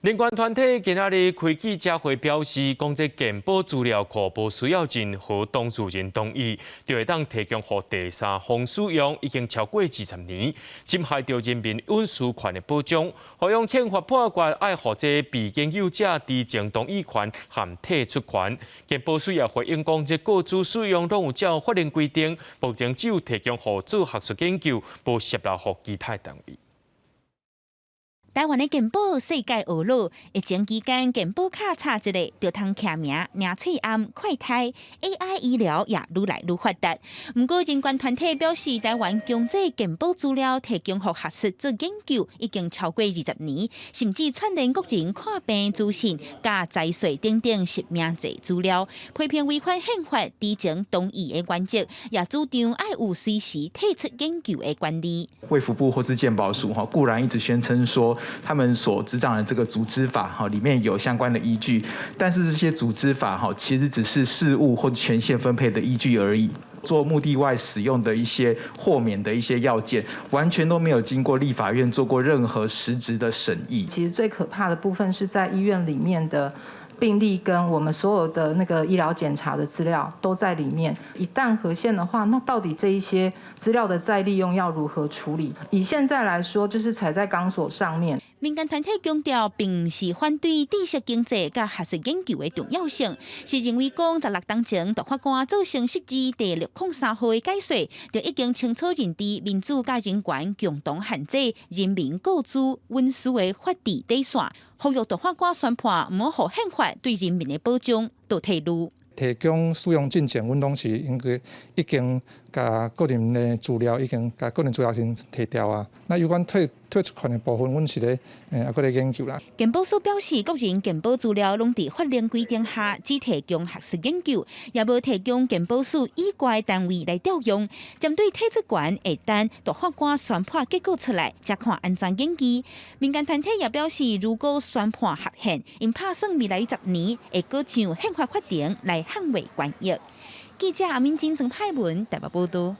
人權團體今仔日開記者會表示，講這健保資料庫無需要任何當事人同意，就會當提供予第三方使用，已經超過20年，侵害著人民隱私權的保障。呼籲憲法判決愛予這被研究者知情同意權和退出權。健保署也回應講，這個資使用攏有照法令規定，目前只有提供予做學術研究，無洩露予其他單位。台灣的健保世界學老，疫情期間健保卡插一下就通簽名、領喙罨、快篩，AI 醫療也愈來愈發達。毋過人權團體表示，台灣強制健保資料提供予學術做研究已經超過20年，甚至串聯國人看病資訊、佮財稅等等實名制資料，批評違反憲法知情同意的原則，也主張愛有隨時退出研究的權利。衛福部或是健保署哈，固然一直宣稱說，他們所執掌的這個組織法哈，裡面有相關的依據，但是這些組織法哈，其實只是事務或權限分配的依據而已。做目的外使用的一些豁免的一些要件，完全都沒有經過立法院做過任何實質的審議。其實最可怕的部分是在醫院裡面的病歷跟我們所有的那個醫療檢查的資料都在裡面。一旦合憲的話，那到底這一些資料的再利用要如何處理？以現在來說，就是踩在鋼索上面。民間團體強調，並毋是反對知識經濟佮學術研究的重要性，是認為講16冬前大法官做成釋字第603號的解說，就已經清楚認知民主佮人權共同限制人民個資隱私的法治底線，呼籲大法官宣判，毋好予憲法對人民的保障倒退嚕。提供使用進前，阮攏是應該已經共個人的資料已經共個人資料先提掉啊。那有關退出權的部分，阮是咧猶閣咧研究啦。健保署表示，個人健保資料攏佇法令規定下，只提供學術研究，也無提供健保署以外單位來調用。針對退出權，會等大法官宣判結果出來，才看按怎研議。民間團體也表示，如果宣判合憲，𪜶拍算未來10年會閣上憲法法庭來捍衛權益。記者阿敏金、曾派文台北報道。